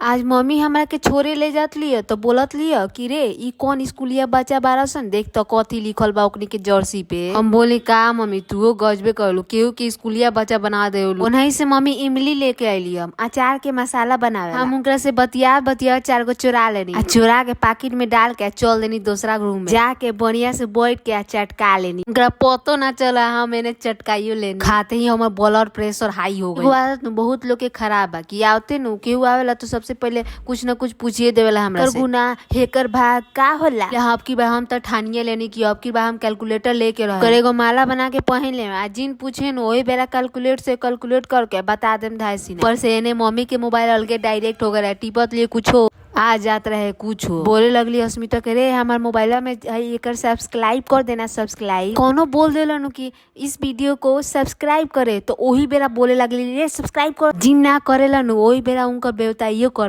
आज मम्मी हमरा के छोड़े ले जात लिय तो बोलत लिय कि रे इ कौन स्कूलिया बच्चा बाड़ा सन, देख त कथी लिखल बा ओकनी के जर्सी पे। हम बोली का मम्मी तुहो गजबे करलू, केहू के स्कूलिया बच्चा बना देलू। ओनही से मम्मी इमली लेके अइली हम अचार के मसाला बनावे। हम उनकरा से बतिया बतिया चार गो चोरा लेनी आ चोरा के पाकिट में डाल के चल देनी दूसरा रूम में जाके बढ़िया से बैठ के आ चटका लेनी। उनकरा पतो ना चला हम एने चटकाइयो लेनी। खाते ही हमर ब्लड प्रेशर हाई हो गई। एगो आदत नु बहुत लोग के खराब बा कि आवते नु केहू आवेला तो सबसे पहले कुछ न कुछ पूछिए देवेला हमरा से। गुना हेकर भाग का होला। अब की बार हम त ठानिए लेनी कि अब की बार हम कैलकुलेटर लेके रहे। ओकर एगो माला बना के पहन ले आ जिन पूछे नु ओही बेरा कैलकुलेट से कैलकुलेट करके बता देम धाय सीने। पर से एने मम्मी के मोबाइल अलगे डायरेक्ट हो गया, टिपत लिए कुछो आ जात रहे कुछो। बोले लगली अस्मिता के रे हमार मोबाइलवा में एकर सब्सक्राइब कर देना सब्सक्राइब। कोनो बोल देलन कि इस वीडियो को सब्सक्राइब करे तो ओही बेरा बोले लगली रे सब्सक्राइब कर। जिन ना करेलन ओही बेरा उनकर बेवताइयो कर।